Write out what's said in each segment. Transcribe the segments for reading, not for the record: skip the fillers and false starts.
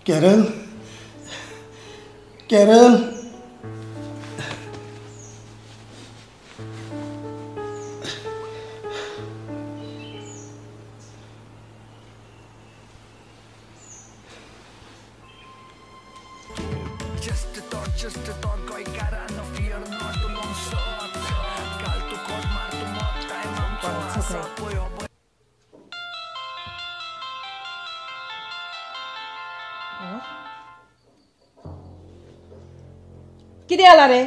Carol, Carol, कितें आला रे?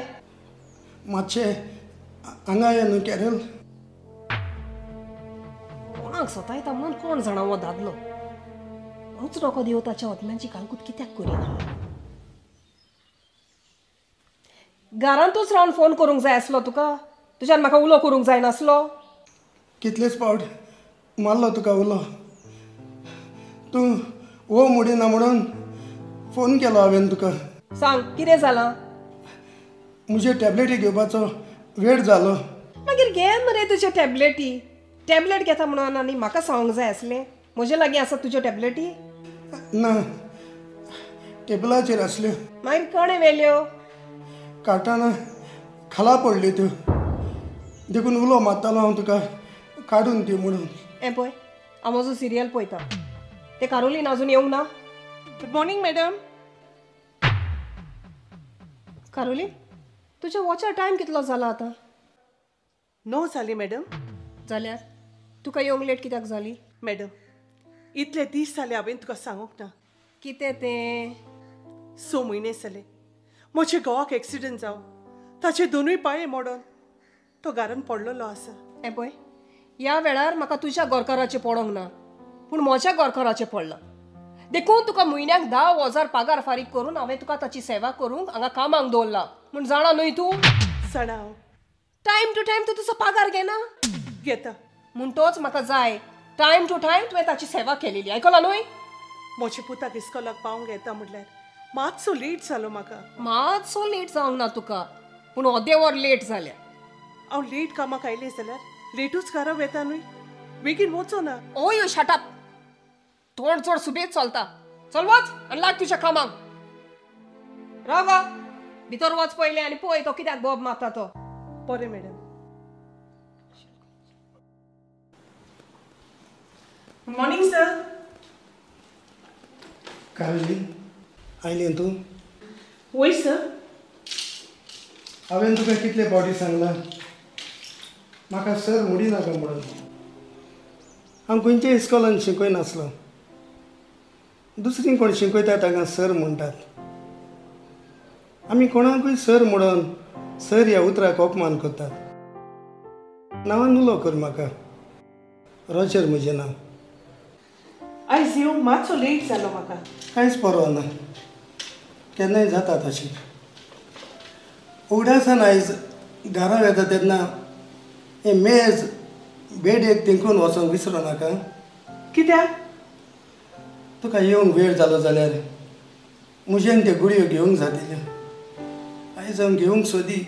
मातशें हांगा यो न्हू कॅरल. कोणाक सतायता म्हणून कोण जाणा हो दादलो. हांवच रोको देव ताच्या वतल्यांची कालकूत कित्याक करिना. घरांतूच रावन फोन करूंक जाय आसलो तुका? तुज्यान म्हाका उलो करूंक जायनासलो? कितलेच पावट मारलो तुका उलो. तूं वो मुडिना म्हणून फोन केलो हांवें तुका. सांग कितें जालां? म्हजे टॅबलेटी घेवपाचो वेळ जालो. मागीर घे मरे तुज्यो टॅबलेटी. टॅबलेट घेता म्हणून आनी म्हाका सांगूंक जाय आसलें? म्हजे लागीं आसा तुज्यो टॅबलेटी? ना, टेबलाचेर आसल्यो. मागीर कोणें व्हेल्यो? काडटना खाला पडली त्यो, देखून उलो मारतालो हांव तुका काडून दी म्हणून. हें पळय, हांव म्हजो सिरियल पळयता. तें कारोलीन अजून येवंक ना? Good morning madam. Caroline, तुज्या वॉचार टायम कितलो जाला आतां? 9 जाली मॅडम. जाल्यार तुका येवंक लेट कित्याक जाली? मॅडम, इतले दीस जाले हांवें तुका सांगूंक ना. कितें तें? 6 म्हयने जाले म्हज्या घोवाक एक्सिडंट जावन ताचे दोनूय पांये मोडून तो घरान पडलेलो आसा. हें पळय, ह्या वेळार म्हाका तुज्या गोरकाराचें पडोंक ना, पूण म्हज्या गोरकाराचें पडलां. देखून तुका म्हयन्याक 10,000 पगार फारीक करून हांवें तुका ताची सेवा करूंक हांगा कामाक दवरला म्हूण जाणा न्हय तूं? जाणा हांव. टायम टू टायम तूं तुजो पगार घेना? घेता. म्हणटोच म्हाका जाय टायम टू टायम तुवें ताची सेवा केलेली. आयकला न्हय? म्हज्या पुताक इस्कोलाक पावंक येता म्हटल्यार मातसो लेट जालो म्हाका. मातसो लेट जावंक ना तुका, पूण अर्दें वर लेट जाल्या. हांव लेट कामाक आयलें जाल्यार लेटूच घरा वेता न्हय, बेगीन वचो ना. ओ you shut up. तोंड चड सुबेज चलता. चल वच आनी लाग तुज्या कामाक. राव गो, भितर वच पयलें आनी पळय तो कित्याक बोब मारता तो. बरें madam. Good morning sir. Caroline, आयलें तूं? वय सर. हांवें तुका कितले फावटी सांगलां म्हाका सर म्हणी नाका म्हणून. हांव खंयच्या इस्कॉलान शिकयनासलो. दुसरीं कोण शिकयता तांकां सर म्हणटात. आमी कोणाकूय सर म्हणून सर ह्या उतराक अपमान करतात. नांवान उलो कर म्हाका. रॉजर म्हजें नांव. आयज येवंक मातसो लेट जालो म्हाका. कांयच परवा ना, केन्नाय जाता तशें. उगडासान आयज घरा वेता तेन्ना हें मेज बेडयेक तेंकून वचोंक विसरो नाका. कित्याक? तुका येवंक वेळ जालो जाल्यार म्हज्यान त्यो गुळयो घेवंक जातिल्यो. आयज हांव घेवंक सोदी,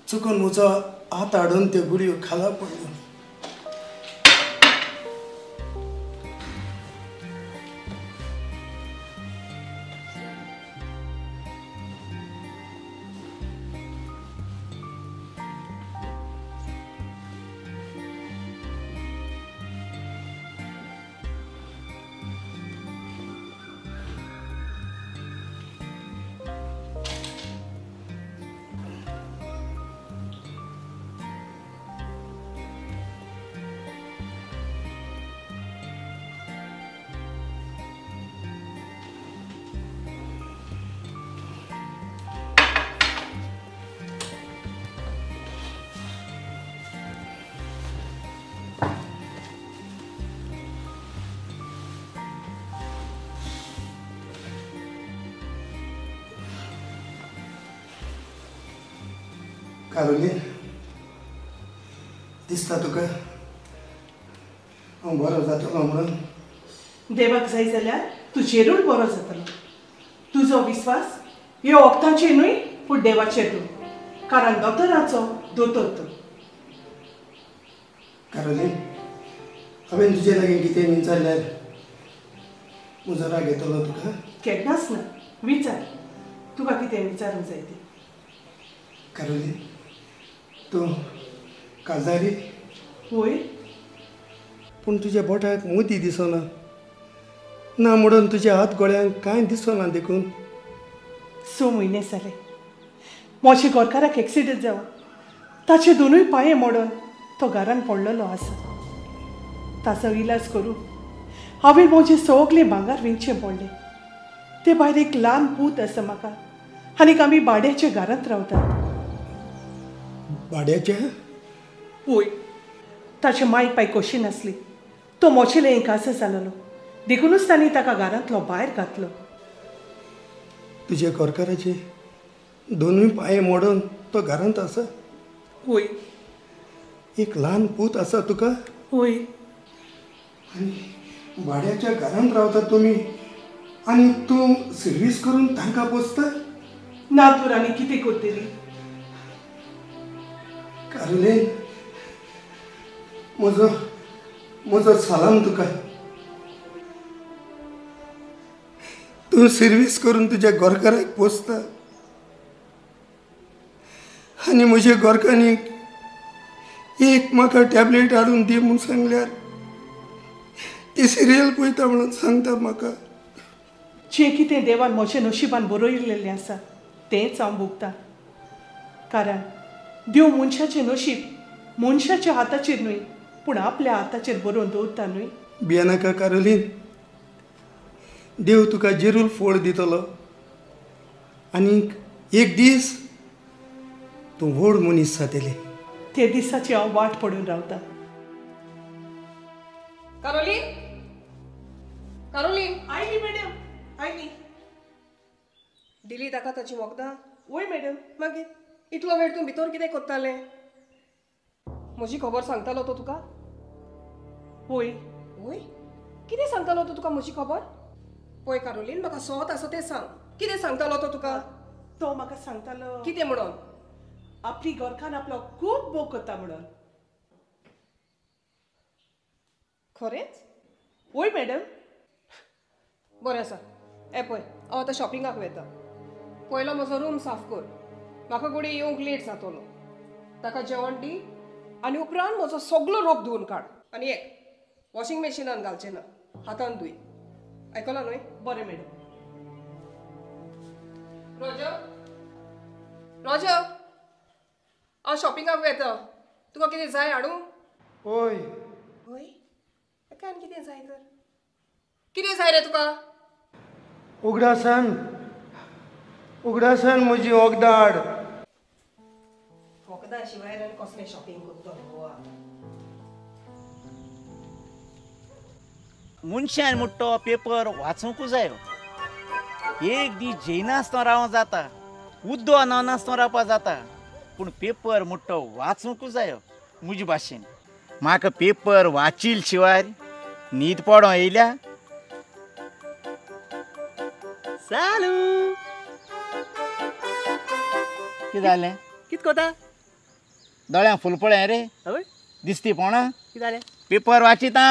चुकून म्हजो हात हाडून त्यो गुळयो खाला पडल्यो. कारोलीन, दिसता तुका हांव बरो जातलो म्हणून? देवाक जाय जाल्यार तुजेरूय बरो जातलो. तुजो विस्वास ह्यो वखदांचेर न्हय पूण देवाचेर दवर, कारण दोतोराचो दोतोर तूं. कारोलीन, हांवें तुजे लागीं कितें विचारल्यार म्हजो राग येतलो तुका? केन्नाच ना. विचार, तुका कितें विचारूंक जाय तें. कारोलीन, तूं काजारी? वय. पूण तुज्या बोटाक मोती दिसना ना म्हणून तुज्या हात गोळ्यांक कांय दिसना देखून. 6 म्हयने जाले म्हज्या घरकाराक एक्सिडंट जावन ताचे दोनूय पांये मोडून तो घरान पडलेलो आसा. ताचो इलाज करूं हांवें म्हजें सगळें भांगर विंचें पडलें. ते भायर एक ल्हान पूत आसा म्हाका आनीक आमी भाड्याच्या घरांत रावतात. भाड्याच्या? वय. ताचे माय पाय कशी नासली, तो मोचेले एक आसा जालेलो, देखूनच तांणी ताका घरांतलो भायर घातलो. तुज्या घरकाराचे दोनूय पांये मोडून तो घरांत आसा? वय. एक ल्हान पूत आसा तुका? वय. आनी भाड्याच्या घरांत रावता तुमी आनी तूं सर्वीस करून तांकां पोसता? ना तर आनी कितें करतली? कारोलीन, म्हजो म्हजो सलाम तुका. तूं सर्वीस करून तुज्या घरकाराक पोसता आनी म्हज्या घरकान्नीक एक म्हाका टॅबलेट हाडून दी म्हूण सांगल्यार ती सिरियल पळयता म्हणून सांगता म्हाका. जें कितें देवान म्हज्या नशिबान बरयिल्लें आसा तेंच हांव भोगतां. कारण देव मनशाचें नशीब मनशाच्या हाताचेर न्हय पूण आपल्या हाताचेर बरोवन दवरता न्हय. भियेनाका कारोलीन, देव तुका जेरूल फळ दितलो आनी एक दीस तूं व्हड मनीस जातली. ते दिसाची हांव वाट पडून रावता. कारोलीन, कारोलीन. आयली मॅडम, आयली. दिली ताका ताची वखदां? वय मॅडम. मागीर इतलो वेळ तूं भितर कितें करतालें? म्हजी खबर सांगतालो तो तुका? वय. वय? कितें सांगतालो तो तुका म्हजी खबर? पळय कारोलीन, म्हाका सोत आसा तें सांग. कितें सांगतालो तो तुका? तो म्हाका सांगतालो. कितें म्हणून? आपली घरकान्न आपलो खूब मोग करता म्हणून. खरेंच? वय मॅडम. बरें आसा. ए पळय, हांव आतां शॉपिंगाक वता. पयलो म्हजो रूम साफ कर, म्हाका घोडये येवंक लेट जातलो. ताका जेवण दी आनी उपरांत म्हजो सगलो रोग धुवन काड. आनी एक वॉशिंग मशिनान घालचें ना, हातान धुय. आयकलां न्हय? बरें मॅडम. रॉजर, रॉजर, हांव शॉपिंगाक वता. तुका कितें जाय हाडूं? हय. हय? ताका आनी कितें जाय तर? कितें जाय रे तुका? उगडासान, उगडासान म्हजी वखदां हाड. वखदां शिवाय आनी कसलें शॉपिंग करतलो गोवा? मनशान मुट्टो पेपर वाचूंकू जायो. एक दीस जेयनासतना रावंक जाता, उद्दो नासतना रावपा जाता, पूण पेपर मुट्टो वाचूंकू जायो. म्हजे भाशेन म्हाका पेपर वाचील शिवाय न्हीद पडों येयल्या. चालू. कितें जालें? कितें कोता? दोळ्यांक फूल पळय रे. हय, दिसती पोणा. कितें जालें? पेपर वाचिता.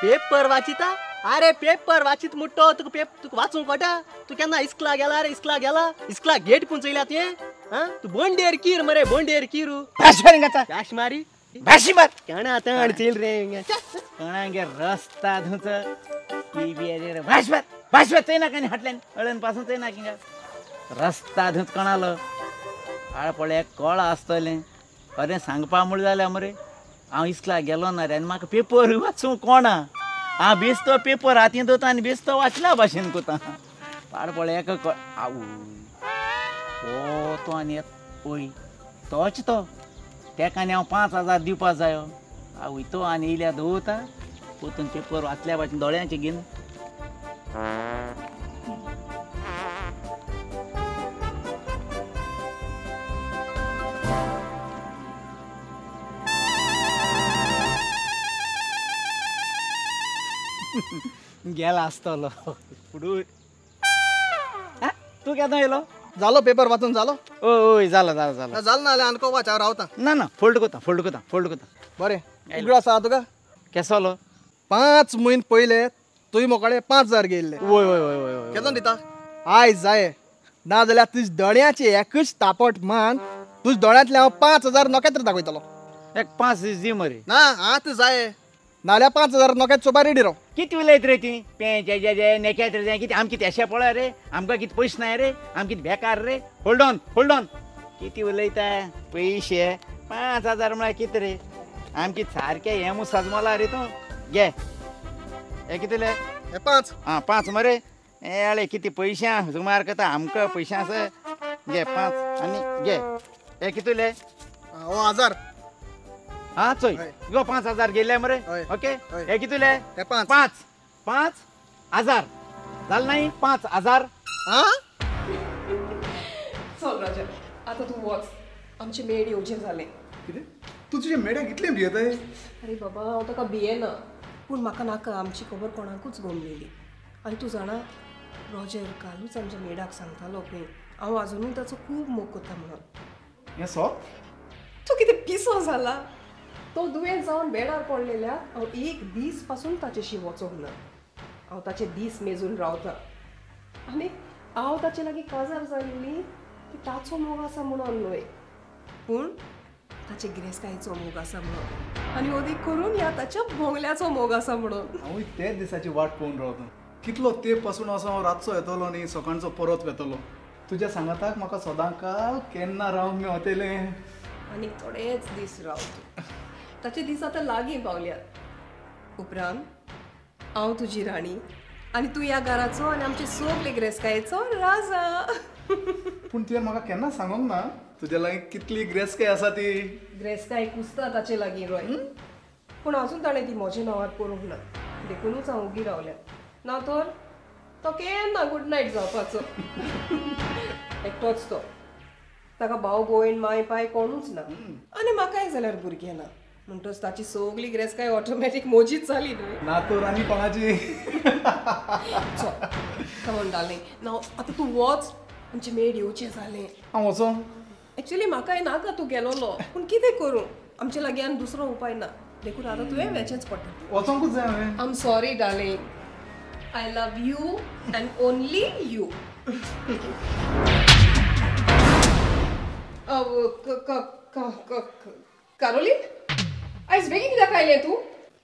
पेपर वाचिता? अरे पेपर वाचित मुट्टो तुका तुका वाचूंक कळटा? तूं केन्ना इस्कला गेला रे? इस्कला गेला? इस्कला गेट पूण चोयल्या तुवें? आं, तूं बंडेर कीर मरे, बंडेर कीर. भाश मारी भाशी मार. केणा तण चेल रे कोणागेर रस्ता धुंच भाश मार, भाश मार. चोयना कांय हाटल्यान अळण पासून चोयना किंगा रस्ता धुंच कोणालो आळ पळय कळा आसतलें. अरे सांगपा म्हूण जाल्यार मरे हांव इस्कला गेलो ना रे आनी म्हाका पेपर वाचूंक कोणा. हांव बेस्तो पेपर हातीन दवरता आनी बेस्तो वाचल्या भाशेन कोता. पाड पळय एक आवय ओ तो आनी वय तोच तो तेका आनी हांव 5000 दिवपा जायो. आवय तो आनी येयल्या दवरता पोतून पेपर वाचल्या भाशेन दोळ्यांचे घेवन. गेला आसतलो फुडूय. तूं केन्ना येयलो? जालो पेपर वाचून जालो? हय जालो जालो जालो. जालो ना जाल्यार आनको वाच, हांव रावता. ना ना, फोल्ड कोता, फोल्ड कोता, फोल्ड कोता. बरें, उगडो आसा तुका? केसलो? 5 म्हयने पयले तुवें मोकडे 5000 घेयल्ले. वय वय वय वय. केदोन दिता? आयज जाय, ना जाल्यार तुज दोळ्याचे एकच तापट मान तुज दोळ्यांतले हांव 5000 नखेत्र दाखयतलो. एक 5 दीस दी मरे. ना आतां जाय, नाल्यार 5000 नखेत्र चोवपा रेडी राव. कितें उलयत रे ती पें जे जे जे नेकेत्र जे कितें आमकां तेशें पळय रे, आमकां कितें पयशे नाय रे, आमकां कितें बेकार रे. होल्ड ऑन होल्ड ऑन, कितें उलयता पयशे 5000 म्हळ्यार कितें रे, आमकां सारकें हें मू सजमला रे तूं. घे हे कितले? हे 5. आं 5 मरे. हे कितें पयशे सुमार करता आमकां पयशे आसा. घे 5 आनी घे हे कितले? हो 1000. आं चोय गो 5000 गेले मरे. ओके हे कितले? हे 5. 5 5000 जालें न्ही? 5000. आं चल राजा आतां तूं वच, आमचें मेड येवचें जालें. कितें तूं तुज्या मेड्याक कितलें भियेताय? अरे बाबा हांव ताका भियेना, पूण म्हाका नाका आमची खबर कोणाकूच गोमलेली. आनी तूं जाणा रॉजर कालूच आमच्या मेडाक सांगतालो पळय हांव आजुनूय ताचो खूब मोग करता म्हणून. हें सो तूं कितें पिसो जाला? तो दुयेंत जावन बेडार पडलेल्या हांव एक दीस पासून ताचेशी वचोंक ना. हांव ताचे दीस मेजून रावता आनी हांव ताचे लागीं काजार जाल्ली ती ताचो मोग आसा म्हणून न्हय, पूण ताचे गिरेस्तकायेचो मोग आसा म्हणून, आनी अदीक करून ह्या ताच्या बोंगल्याचो मोग आसा म्हणून. हांवूय तेच दिसाची वाट पळोवन रावता. कितलो तेंप पासून असो हांव रातचो येतलो न्ही सकाळचो परत वेतलो. तुज्या सांगाताक म्हाका सदां काल केन्ना रावंक मेवतलें. आनी थोडेच दीस राव तूं, ताचे दीस आतां लागीं पावल्यात. उपरांत हांव तुजी राणी आनी तूं ह्या घराचो आनी आमचे सगळे गिरेस्तकायेचो राजा. पूण तुवें म्हाका केन्ना सांगूंक ना तुज्या लागीं कितली गिरेस्तकाय आसा ती. गिरेस्तकाय कुसता ताचे लागीं रोय, पूण अजून ताणें ती म्हज्या नांवार करूंक ना, देखुनूच हांव ओगी रावल्या. ना तर तो केन्ना गुड नायट जावपाचो. एकटोच तो, ताका भाव भयण माय पाय कोणूच ना, आनी म्हाकाय जाल्यार भुरगें ना, म्हणटच ताची सगळी गिरेस्तकाय ऑटोमॅटीक मोजीच जाली न्हय. ना तर आनी कोणाची. चल कमॉन डार्लिंग, ना आतां तूं वच, आमचें मेड येवचें जालें. हांव वचों? एक्चुली म्हाकाय नाका तूं गेलोलो, पूण कितें करूं, आमचे लागीं आनी दुसरो उपाय ना, देखून आतां तुवें वेचेंच पडटा. वचोंकूच जाय हांवें. I am sorry darling, I love you and only you. Caroline आयज बेगीन कित्याक आयलें तूं?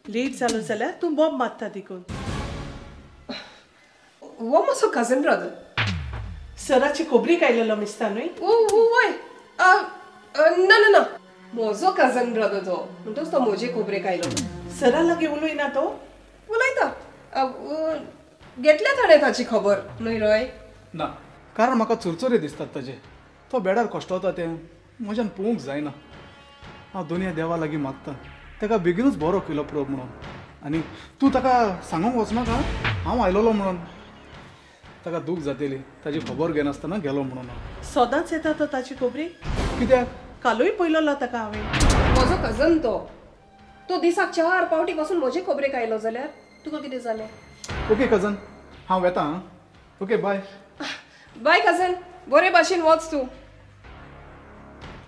लेट जालो जाल्यार तूं बॉम्ब मारता देखून. हो म्हजो कजन ब्रदर. सराची खबरीक आयलेलो मिस्ता न्हय? वय ना ना ना, म्हजो कजन ब्रदर तो, म्हणटच तो म्हजे खबरेक आयलो. सरा लागीं उलयना तो? उलयता, घेतल्या ताणें ताची खबर न्हय रोय? ना, कारण म्हाका चुरचुरे दिसतात ताजे. तो बेडार कश्टवता तें म्हज्यान पळोवंक जायना. हांव दोनया देवा लागीं मागता ताका बेगीनूच बरो केलो प्रोब म्हणून. आनी तूं ताका सांगूंक वचनाका हांव आयलोलो म्हणून, ताका दूख जातली ताजी खबर घेनासतना गेलो म्हणून. सदांच येता तो ताची खबरी? कित्याक? कालूय पळयलो ताका हांवें. म्हजो कजन तो, तो दिसाक 4 पावटी पासून म्हजे खबरेक आयलो जाल्यार तुका कितें जालें? ओके कजन, हांव वेता. ओके बाय. बाय कजन, बरे भाशेन वच तूं.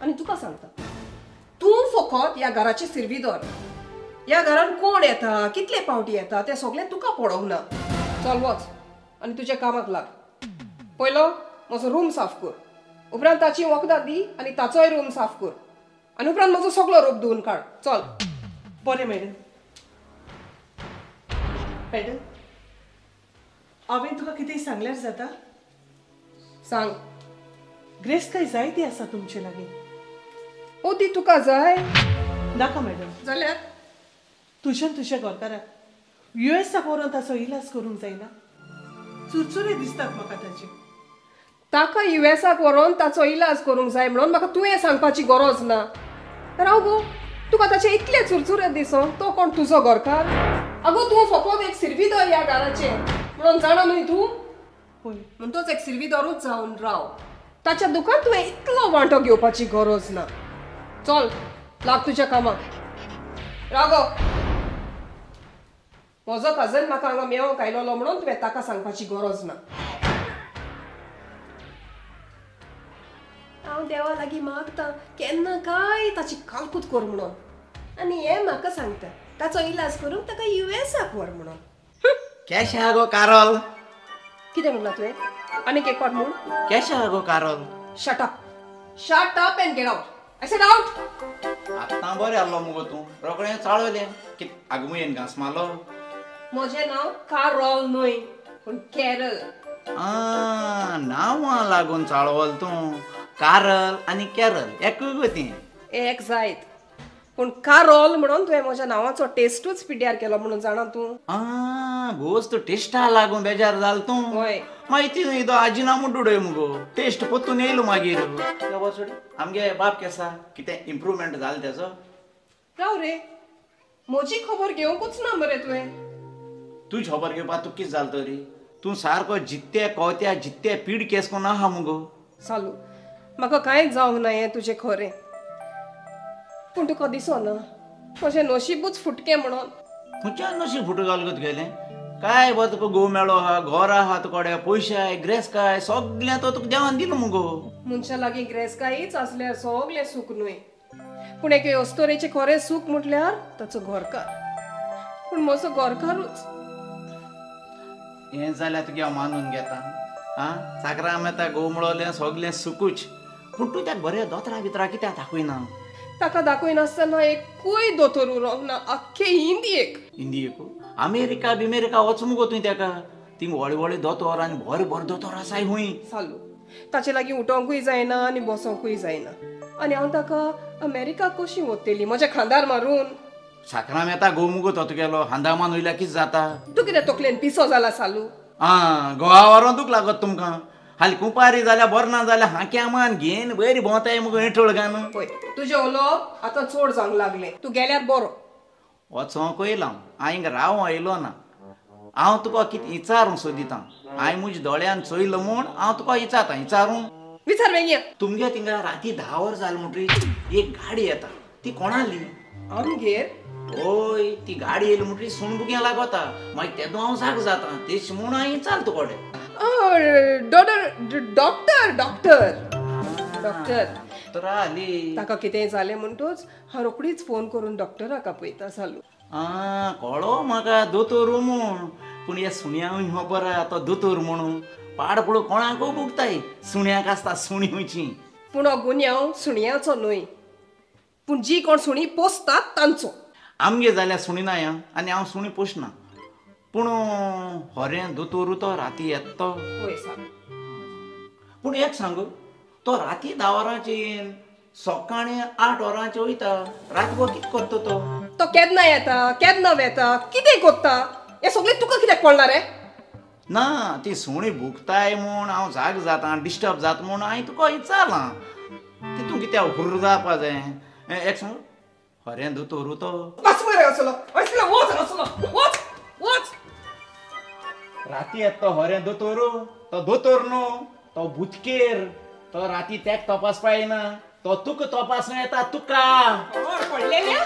आनी तुका सांगता, तूं फकत ह्या घराची सिर्विदोर. ह्या घरान कोण येता कितले पावटी येता तें सगळें तुका पडोवंक ना. चल वच आनी तुज्या कामाक लाग. पयलो म्हजो रूम साफ कर, उपरांत ताची वखदां दी आनी ताचोय रूम साफ कर, आनी उपरांत म्हजो सगळो रोप धुवन काड. चल. बरें मॅडम. मॅडम हांवें तुका कितें सांगल्यार जाता? सांग. गिरेस्तकाय जाय ती आसा तुमचे लागीं. ओ ती तुका जाय? नाका मॅडम. जाल्यार तुज्यान तुज्या घरकाराक युएसाक व्हरोन ताचो इलाज करूंक जायना? चुरचुरे दिसतात म्हाका ताचे. ताका युएसाक व्हरोन ताचो इलाज करूंक जाय म्हणून म्हाका तुवें सांगपाची गरज ना. राव गो, तुका ताचे इतले चुरचुरे दिसो, तो कोण तुजो घरकार? अगो तूं फकत एक सिर्विदोर ह्या घराचें म्हणून जाणा न्हय तूं? म्हणटच एक सिर्विदोरूच जावन राव. ताच्या दुकान तुवें इतलो वांटो घेवपाची गरज ना. चल लाग तुज्या कामाक. राव गो, म्हजो कजन म्हाका हांगा मेवोंक आयलोलो म्हणून तुवें ताका सांगपाची गरज ना. हांव देवा लागीं मागता केन्ना काय ताची कालकूत कर म्हणून, आनी हें म्हाका सांगता ताचो इलाज करूंक ताका युएसाक व्हर म्हणून. केशें आहा गो कारल? कितें म्हणलां तुवें? आनीक एक पाट म्हूण. केशें आहा गो Carol? Shut up, shut up and get out. I said out. आतां बरें आहलो मुगो तूं, रोखडें चाळवलें. कितें आगमुयेन घांस मारलो? म्हजें नांव कारल न्हय पूण कॅरल. आं, नांवां लागून चाळवल तूं. कारल आनी कॅरल एकूय गो तीं. एक जायत, पूण कारल म्हणून तुवें म्हज्या नांवाचो टेस्टूच पिड्ड्यार केलो म्हणून जाणा तूं. आं, गोश्त टेस्टा लागून बेजार जाल तूं. हय. मागीर ती इदो आजिना म्हूण उडय मुगो, टेस्ट पोत्तून येयलो मागीर. आमगे बाप केसा कितें इम्प्रूवमेंट जालें तेजो? राव रे, म्हजी खबर घेवंकूच ना मरे तुवें. तुजी खबर घेवपाक तुका कितें जालें तरी? तूं सारको जित्ते कोत्या जित्ते पीड केस कोन्न आहा मुगो. चालू, म्हाका कांय जावंक ना हें तुजें खरें, पूण तुका दिसना म्हजें नशीबूच फुटकें म्हणून? खंयच्यान नशीब फुटू घाल गो तुगेलें? काय बरो तुका घोव मेळ्ळो आहा, घर आहा तुकडे, पयशे आहाय, ग्रेसकाय सगळें तो तुका देवान दिलो मुगो. मनशा लागीं ग्रेसकायच आसल्यार सगळें सूख न्हय, पूण एके अस्तोरेचें खरें सूख म्हटल्यार ताचो घरकार. पूण म्हजो घरकारूच. हें जाल्यार तुगे हांव मानून घेता. आं, साकरां येता घोव मेळोलें सगळें सुकूच, पूण तूं त्या बऱ्या दोतरा बितरा कित्याक दाखयना? ताका दाखयनासतना एकूय दोतोर उरोंक ना आख्खे इंडियेक. इंडियेक? अमेरिका बिमेरिका वच मुगो तुवें तेका, थिंग व्हडले व्हडले दोतोर आनी बरे बरे दोतोर आसाय खूंय. चालू, ताचे लागीं उठोंकूय जायना आनी बसोंकूय जायना, आनी हांव ताका अमेरिका कशी वतली म्हज्या खांदार मारून? साकरां येता घोव मुगो तो तुगेलो, खांदा मान वयल्यार कितें जाता? तूं कितें तकलेन पिसो जाला चालू? आं, घोवा व्हरोन दूख लागत तुमकां. हाली कुपारी जाल्यार बरें ना जाल्यार हांक्या मान घेन बरी भोंवताय मुगो हेटोळ घालून. पळय तुजें उलोवप आतां चड जावंक लागलें, तूं गेल्यार बरो. वचोंक येयलां हांव, हिंगा रावों येयलो ना. हांव तुका कितें विचारूंक सोदितां, हांवें म्हज्या दोळ्यान चोयलो म्हूण हांव तुका विचारतां. विचारूं? विचार बेगीन. तुमगे थिंगा राती 10 वरां जालें म्हणटरीर एक गाडी येता, ती कोणाली? आमगेर? हय, ती गाडी येयली म्हणटरीर सुणबुग्यां लागता, मागीर तेदो हांव जाग जाता, तेश म्हूण हांवें विचारलें तुकडे. डॉक्टर डॉक्टर डॉक्टर तर आली. ताका कितेंय जालें म्हणटूच हांव रोखडीच फोन करून डॉक्टराक आपयता. चालू. आं, कळो म्हाका दोतोर म्हूण, पूण ह्या सुण्यां खबर आहा तो दोतोर म्हणून. पाड पडूं कोणाकूय भुगताय, सुण्याक आसता सुणी खंयची. पूण हो गुन्यांव सुण्याचो न्हय, पूण जी कोण सुणी पोसतात तांचो. आमगे जाल्यार सुणी ना आनी हांव सुणी पोसना, पूण हरें दोतोर तो राती येता तो. हय सांग. पूण एक सांगू, तो राती 10 वरांचेर सकाळीं 8 वरांचेर वयता, रातभर कितें करता तो? तो केन्ना येता केन्ना वेता कितें करता हें सगळें तुका कित्याक कळना रे? ना, ती सुणी भुकताय म्हूण हांव जाग जाता, डिस्टर्ब जाता म्हूण हांवें तुका विचारलां. तितून कित्याक हुर्र जावपा जाय? एक सांग, हरें दोतोर तो. बस मरे असलो, वच असलो, वच वच. राती येता तो हरें दोतोर, तो दोतोर न्हू, तो भुतकेर. तो राती तेक तपासपा येना, तो तुका तपासूं येता तुका. पडलेल्या.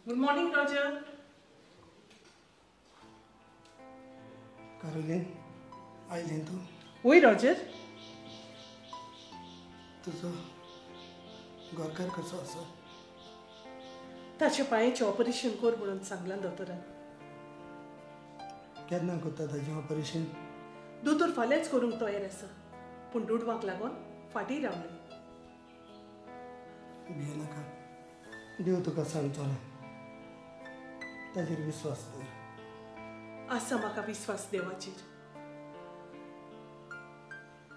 Good morning Roger. Caroline, आयलें तूं? वय रॉजर. तुजो घरकार कसो आसा? ताच्या पांयाचें ऑपरेशन कर म्हणून सांगलां दोतोरान. केन्ना करता ताचें ऑपरेशन? दोतोर फाल्यांच करूंक तयार आसा, पूण दुडवाक लागून फाटीं रावलें. भियेनाका, देव तुका सांगचो ना, ताचेर विस्वास दवर. आसा म्हाका विस्वास देवाचेर.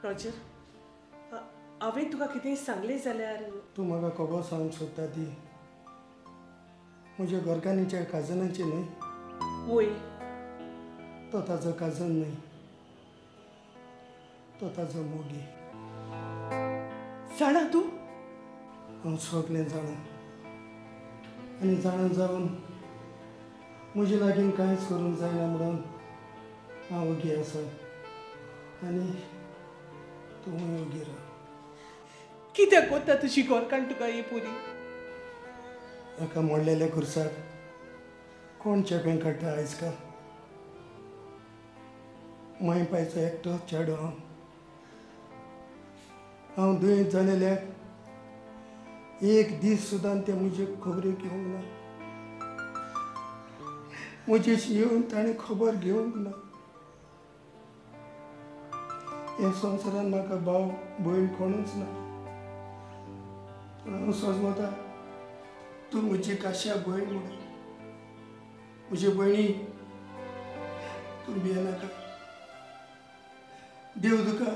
रॉजर, हांवें तुका कितेंय सांगलें जाल्यार? तूं म्हाका खबर सांगूंक सोदता ती म्हज्या घरकान्नीच्या काजनाची न्हय? वय. तो ताजो काजन न्हय, तो ताजो मोगी. जाणा तूं? हांव सगळें जाणा, आनी जाणा जावन म्हजे लागीं कांयच करूंक जायना म्हणून हांव ओगी आसा, आनी तूं ओगी राव. कित्याक कोत्ता तुजी घरकान्न तुका ही पुरी? एका मोडलेल्या खुर्साक कोण चेपें काडटा आयज काल? माय पायचो एकटो चेडो हांव. हांव दुयेंत जालेल्याक एक दीस सुद्दां ते म्हजे खबरेक येवंक ना. म्हजेशी येवन ताणें खबर घेवंक ना. ह्या संवसारान म्हाका भाव भयण कोणूच ना. पूण हांव सोजमता तूं म्हजी काश्या भयण म्हणून. म्हजे भयणी तूं भियेनाका. देव तुका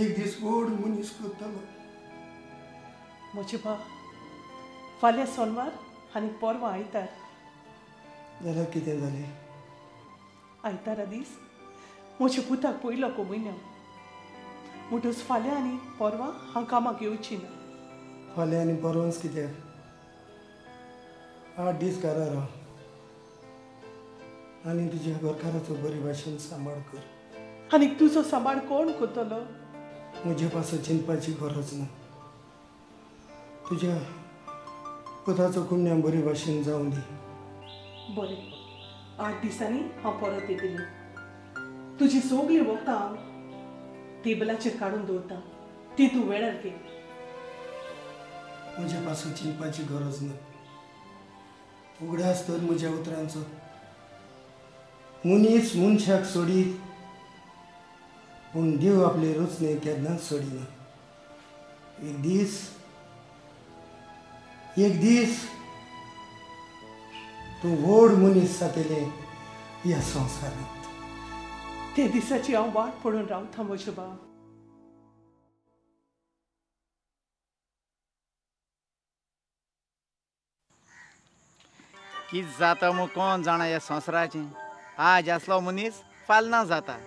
एक दीस व्हड मनीस करतलो. म्हजे बा फाल्यां सोनवार आनी परवां आयतार. जाल्यार कितें जालें? आयतारा दीस म्हज्या पुताक पयलो कोमयन्यांव म्हणटच फाल्यां आनी परवां हांव कामाक येवची ना. फाल्यां आनी परवांच कित्याक? 8 दीस घरा राव आनी तुज्या घरकाराचो बरे भाशेन सांबाळ कर. आनी तुजो सांबाळ कोण करतलो? म्हजे पासत चिंतपाची गरज ना. तुज्या पुताचो कुमण्या बरे भाशेन जावं दी. बरें, 8 दिसांनी हांव परत येतलें. तुजी सगळीं वखदां हांव टेबलाचेर काडून दवरता, ती तूं वेळार घे. म्हजे पासून चिंतपाची गरज ना. उगडास तर म्हज्या उतरांचो. मनीस मनशाक सोडीत पूण देव आपले रचने केन्नाच सोडिना. एक दीस, एक दीस तूं व्हड मनीस जातलें ह्या संवसारांत. ते दिसाची हांव वाट पळोवन रावता म्हज्या बाब. कित जाता मू कोण जाणा ह्या संवसाराचें. आज आसलो मनीस फाल्यां ना जाता.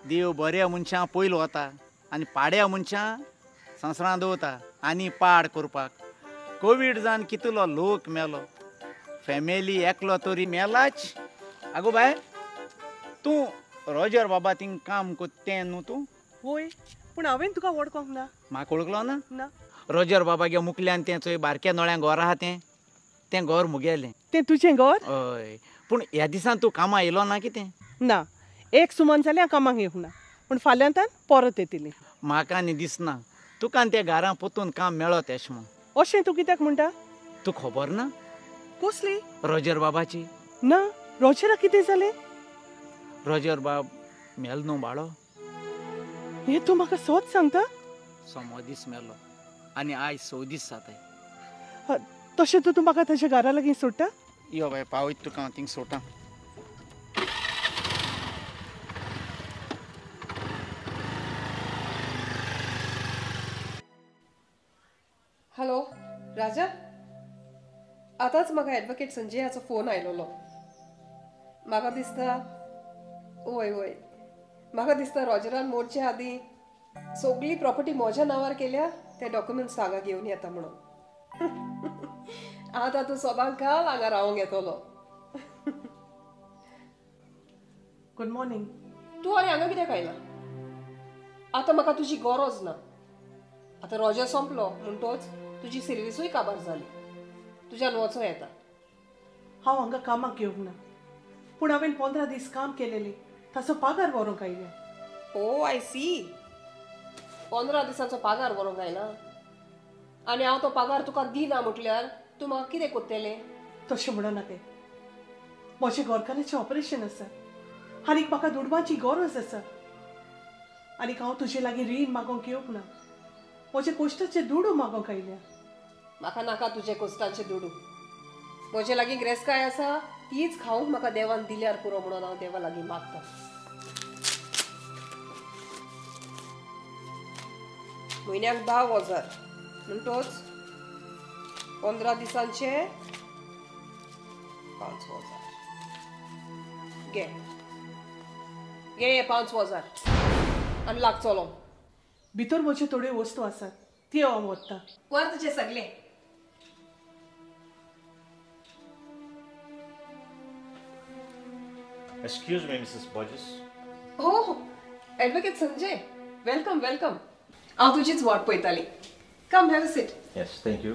देव बऱ्या मनशां पयलो वता आनी पाड्या मनशां संवसारांत दवरता आनी पाड करपाक. कोवीड जावन कितलो लोक मेलो, फॅमिली एकलो तरी मेलाच. आगो बाय, तूं रोजर बाबा थिंग काम कोत्ता तें न्हू तूं? वय, पूण हांवें तुका वळखोंक ना. म्हाका वळखलो ना? ना. रोजर बाबा गे मुकल्यान तें चोय बारक्या नोळ्यां घर आहा तें, तें घर मुगेलें. तें तुजें घर? हय. पूण ह्या दिसान तूं कामां येयलो ना कितें? ना, एक सुमान जाल्यार हांव कामाक येवंक ना, पूण फाल्यांतान परत येतली. म्हाका आनी दिसना तुका आनी त्या घरां पोतून काम मेळत अशें म्हूण. अशें तूं कित्याक म्हणटा? तूं खबर ना? कसली? रोजर बाबाची. ना, रोजराक कितें जालें? रोजर बाब मेलो न्हू बाळो. हें तूं म्हाका सोद सांगता? सोमो दीस मेलो आनी आयज 6 दीस जाताय. तशें तूं म्हाका ताच्या घरा लागीं सोडटा? यो बाय, पावयत तुका हांव थिंग सोडटा. हॅलो राजा, आतांच म्हाका एडवोकेट संजयाचो फोन आयलोलो. म्हाका दिसता, वय वय, म्हाका दिसता रॉजरान मोडचे आदीं सगळी प्रॉपर्टी म्हज्या नांवार केल्या, ते डॉक्युमेंट्स हांगा घेवन येता म्हणून. आतां तूं सोबांक घाल हांगा रावंक येतलो. Good morning. तूं आनी हांगा कित्याक आयला? आतां म्हाका तुजी गरज ना. आतां रॉजर सोंपलो म्हणटोच तुजी सर्विसूय काबार जाली. तुज्यान वचों येता. हांव हांगा कामाक येवंक ना, पूण हांवें 15 दीस काम केलेलें, ताचो पागार व्हरूंक आयल्या. ओ I C, 15 दिसांचो पागार व्हरूंक आयला आनी हांव तो पागार तुका दिना म्हटल्यार तूं म्हाका कितें करतलें? तशें म्हणो नाका. म्हजें घरकाराचें ऑपरेशन आसा आनीक म्हाका दुडवाची गरज आसा. आनीक हांव तुजे लागीं रीण मागोवंक येवंक ना. म्हजे कोश्टाचे दुडू मागोवंक आयल्या. म्हाका नाका तुजे कोश्टांचे दुडू. म्हजे लागीं ग्रेसकाय आसा तीच खावंक म्हाका देवान दिल्यार पुरो म्हणून हांव देवा लागीं मागता. म्हयन्याक 10,000 म्हणटोच 15 दिसांचे 5,000. घे घे 5,000 आनी लाग चलो. भितर म्हजे थोड्यो वस्तू आसात त्यो हांव व्हरता. व्हर तुजे सगळे. Excuse me, Mrs. Borges. Oh, Advocate Sanjay. Welcome, welcome. हांव तुजीच वाट पळयताली. Come, have a seat. Yes, thank you.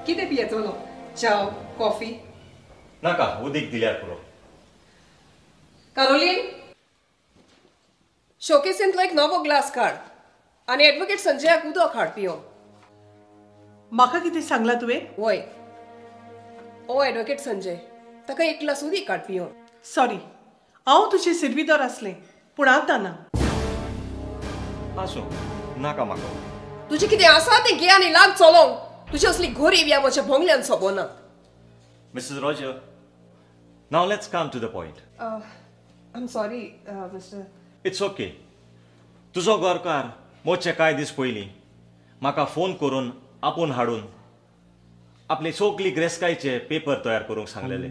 कितें पियेतलो? च्याव, कॉफी? नाका, उदीक दिल्यार पुरो. कारोलीन, शोकेसींतलो एक नवो ग्लास काड आनी एडवोकेट संजयाक उदक हाड पियो. म्हाका कितें सांगलां तुवें? वय, ओ एडवोकेट संजय, ताका एक ग्लास उदीक काड पियोंक. सॉरी, हांव तुजें सिर्विदोर आसलें, पूण आतां ना. आसूं, नाका म्हाका. तुजें कितें आसा तें घे आनी लाग चलोंक. तुजी असली गोरीब ह्या म्हज्या बोंगल्यान सोबना. Mrs Roger, now let's come to the point. I am sorry mister. It's okay. तुजो गोरकार मोचे कांय दीस पयलीं म्हाका फोन करून आपोवन हाडून आपले सगली ग्रेस्कायचे पेपर तयार करूंक सांगलेले.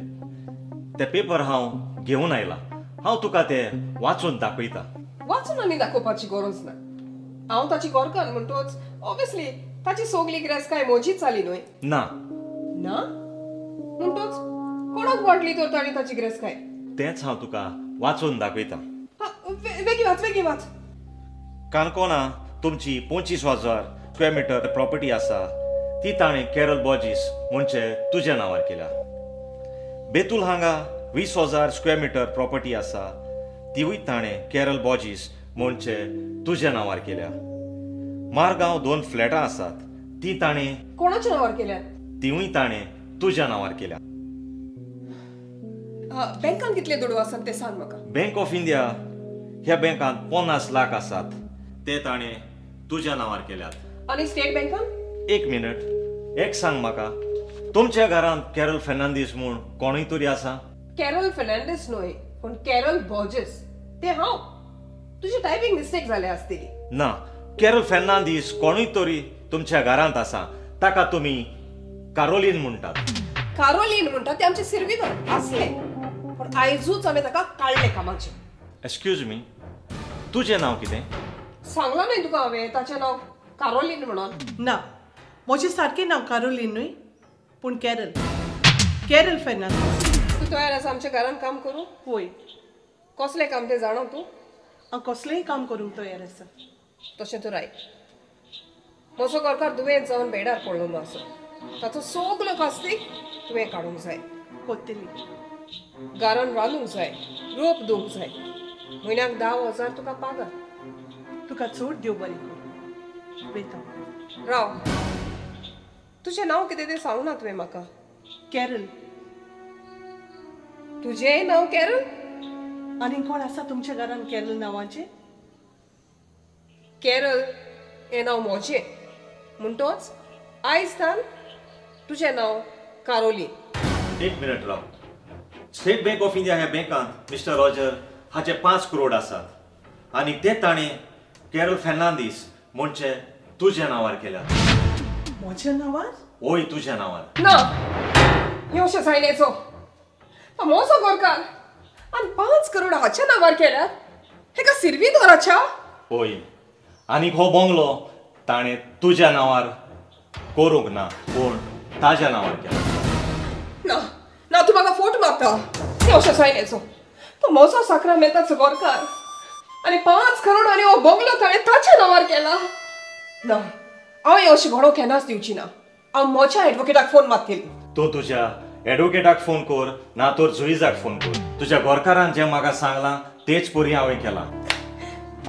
ते पेपर हांव घेवन आयला. हांव तुका ते वाचून दाखयता. वाचून आनी दाखोवपाची गरज ना. हांव ताची गोरकार म्हणटोच ऑब्वियसली ताची सगली ग्रेस्काय म्हजीच जाली न्हय? ना. ना म्हणटोच कोणाक वाडली तर ताणी ताची ग्रेस्काय? तेंच हांव तुका वाचून दाखयता. वेगीं वाच, वेगीं वाच. काणकोणा तुमची 25,000 स्क्वेअर मिटर प्रॉपर्टी आसा, ती ताणें कॅरल बॉजीस म्हणजे तुज्या नांवार केल्या. बेतूल हांगा 20,000 स्क्वेअर मिटर प्रॉपर्टी आसा, तिवूय ताणें कॅरल बॉजीस म्हणजे तुज्या नांवार केल्या. मारगांव 2 फ्लॅटां आसात, ती ताणें कोणाच्या नांवार केल्या? तिवूय ताणें तुज्या नांवार केल्या. बँकान कितले दुडू आसात ते सांग म्हाका. बँक ऑफ इंडिया ह्या बँकांत 50 लाख आसात, ते ताणें तुज्या नांवार केल्यात. आनी स्टेट बँकान? एक मिनट, एक सांग म्हाका, तुमच्या घरांत कॅरल फेर्नांदीस म्हूण कोणूय तरी आसा? कॅरल फेर्नांदीस न्हय, पूण कॅरल बॉजेस. ते हांव. तुजी टायपींग मिस्टेक जाल्या आसतली. ना, कॅरल फेर्नांदीस कोणूय तरी तुमच्या घरांत आसा, ताका तुमी कारोलीन म्हणटात. कारोलीन म्हणटात ते आमचे सिर्विदोर आसले, पूण आयजूच हांवें ताका काडलें कामाचें. एक्सक्यूज मी, तुजें नांव कितें? सांगलां न्हय तुका हांवें, ताचें नांव कारोलीन म्हणून. ना, म्हजें सारकें नांव कारोलीन न्हय, पूण कॅरल, कॅरल फेर्नांदीस. तूं तयार आसा आमच्या घरान काम करूंक? वय. कसलें काम तें जाणा तूं? हांव कसलेंय काम करूंक तयार आसा. तशें तर आयक, म्हजो घरकार दुयेंत जावन बेडार पडलेलो आसा, ताचो सगलो कास्तीक तुवें काडूंक जाय. कोत्तली. घरान रांदूंक जाय, रोप दिवंक जाय. म्हयन्याक 10,000 तुका पागार. तुका चड देव बरें करूं. वेता. राव, तुजें नांव कितें तें सांगना तुवें म्हाका. कॅरल. तुजेंय नांव कॅरल? आनी कोण आसा तुमच्या घरान कॅरल नांवाचें? कॅरल हें नांव म्हजें, म्हणटोच आयज तान तुजें नांव कारोली. एक minute Rao. State bank of India ह्या बँकांत मिस्टर रॉजर हाचे 5 करोड आसात आनी ते ताणें कॅरल फेर्नांदीस म्हणजे तुज्या नांवार केल्यात. म्हज्या नांवार? वय, तुज्या नांवार. ना, हें अशें जायनेचो. म्हजो गोरकार आनी 5 करोड हाच्या नांवार केल्यात, हेका सिर्विदोराच्या? वय, आनीक हो बंगलो ताणें तुज्या नांवार करूंक ना, पूण ताज्या नांवार केला. ना ना, तूं म्हाका फोट मारता. हें अशें जायनेचो. तो म्हजो साक्रामेंताचो गोरकार आनी 5 करोड आनी हो बंगलो ताणें ताच्या नांवार केला. ना, हांव हें अशें घडोवंक केन्नाच दिवची ना. हांव म्हज्या एडवोकेटाक फोन मारतली. तूं तुज्या एडवोकेटाक फोन कर, ना तर जुईजाक फोन कर. तुज्या गोरकारान जें म्हाका सांगलां तेच परी हांवें केलां.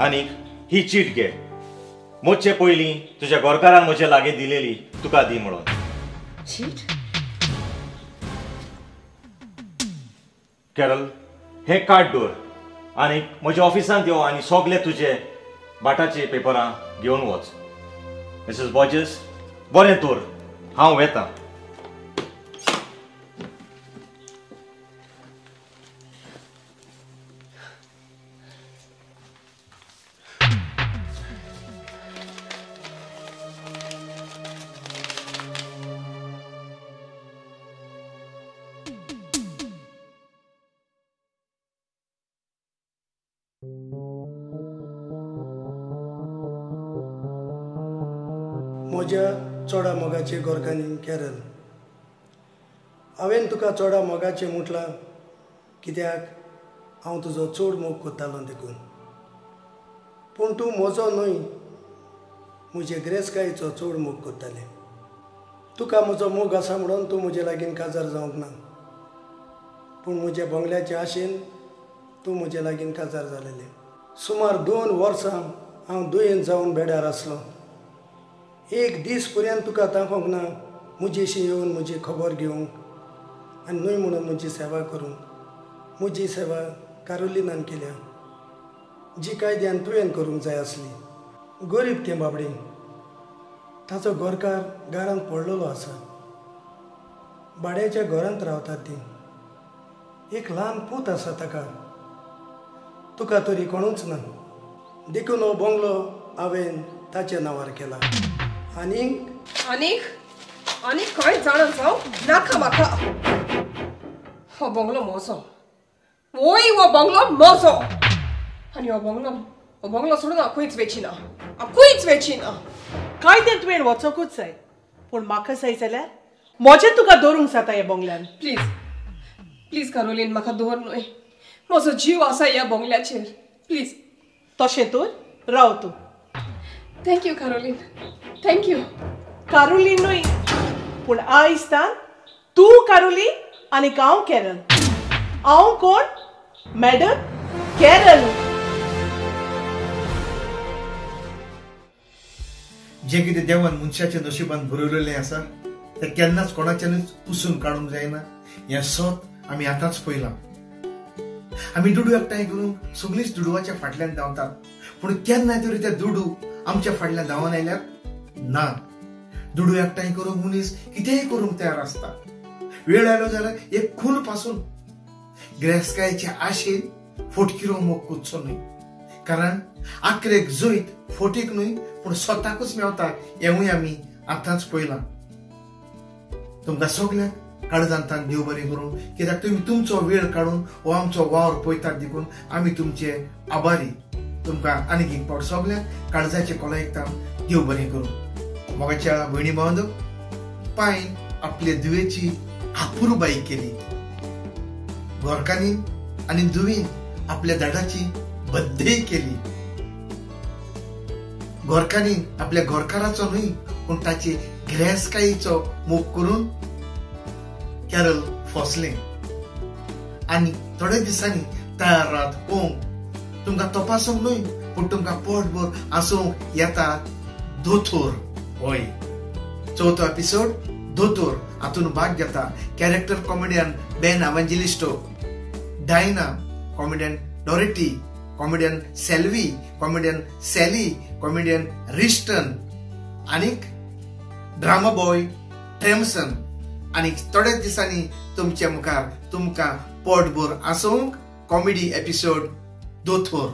आनी ही चीट घे, मोचे पयलीं तुज्या गोरकारान म्हजे लागीं दिलेली तुका दी म्हणून. चीट? कॅरल, हें कार्ड दवर आनी म्हज्या ऑफिसांत यो आनी सगले तुजे बाटाचे पेपरां घेवन वच. मिसेस बॉजेस, बरें तर, हांव वेतां. म्हज्या चोडा मोगाचे गोरकांनी कॅरल, हांवें तुका चोडा मोगाचें म्हटलां कित्याक हांव तुजो चड मोग करतालो देखून. पूण तूं म्हजो न्हय, म्हजे ग्रेसकायेचो चड मोग करतालें. तुका म्हजो मोग आसा म्हणून तूं म्हजे लागीं काजार जावंक ना, पूण म्हज्या बंगल्याचे आशेन तूं म्हजे लागीं काजार जालेलें. सुमार 2 वर्सां हांव दुयेंत जावन बेड्यार आसलो. एक दीस पर्यंत तुका दाखोवंक ना म्हजेशी येवन म्हजी खबर घेवंक आनी न्हय म्हणून म्हजी सेवा करूंक. म्हजी सेवा कारोलिनान केल्या जी कायद्यान तुवें करूंक जाय आसली. गरीब तें बाबडें, ताचो घरकार घरांत पडलेलो आसा, भाड्याच्या घरांत रावतात ती. एक ल्हान पूत आसा ताका, तुका तरी कोणूच ना, देखून हो बंगलो हांवें ताच्या नांवार केला. आनीक आनीक आनीक कांय जाणा जावं नाका म्हाका. हो बंगलो म्हजो, वय हो बंगलो म्हजो. आनी हो बंगलो सोडून हांव खंयच वेची ना, हांव खंयच वेची ना. कायद्यान तुवें वचोकूच जाय, पूण म्हाका जाय जाल्यार म्हजें तुका दवरूंक जाता ह्या बंगल्यान. प्लीज प्लीज कारोलीन, म्हाका दवर न्हय, म्हजो जीव आसा ह्या बंगल्याचेर, प्लीज. तशें तर राव तूं. Thank you Caroline, thank you. Caroline न्हय, पूण आयज तान तूं कारोलीन आनी हांव कॅरल. हांव कोण? Madam Carol. जें कितें देवान मनशाच्या नशिबान बरयलेलें आसा तें केन्नाच कोणाच्यानूच पुसून काडूंक जायना हें सत आमी आतांच पळयलां. आमी दुडू एकठांय करून सगळींच दुडवाच्या फाटल्यान धांवतात, पूण केन्ना तरी ते दुडू आमच्या फाटल्यान धांवन आयल्यार ना. दुडू एकठांय करूंक मनीस कितेंय करूंक तयार आसता. वेळ आयलो जाल्यार एक खून पासून गिरेस्तकायेचे आशेन फोटकिरो मोग करचो न्हय, कारण आखरेक जैत फोटीक न्हय पूण स्वताकूच मेवता हेंवूय आमी आतांच पळयलां. तुमकां सगल्यांक काळजांतान देव बरें करूं, कित्याक तुमी तुमचो वेळ काडून हो आमचो वावर पळयतात देखून आमी तुमचे आभारी. तुमकां आनीक एक फावट सगल्यांक काळजाचे कोलायकतान देव बरें करूं. मोगाच्या भयणी भावंदो, पायन आपले धुवेची आपुरबाई केली, गोरकांनी आनी धुवेन आपल्या धाडाची बद्दय केली. गोरकांनी आपल्या गोरकाराचो न्हय पूण ताचे गिरेस्तकायेचो मोग करून कॅरल फसलें. आनी थोड्या दिसांनी तयार रात पळोवंक तुमकां तपासूंक न्हय पूण तुमकां पोटभर आसूंक येता दोतोर. हय, चवथो एपिसोड दोतोर हातूंत भाग घेता character comedian Ben Evangelisto, Diana, comedian Dorothy, comedian Selvi, comedian Sally, comedian Riston आनीक ड्रामा बॉय ट्रेमसन. आनी थोड्याच दिसांनी तुमच्या मुखार तुमकां पोटभर आसूंक कॉमेडी एपिसोड दोतोर.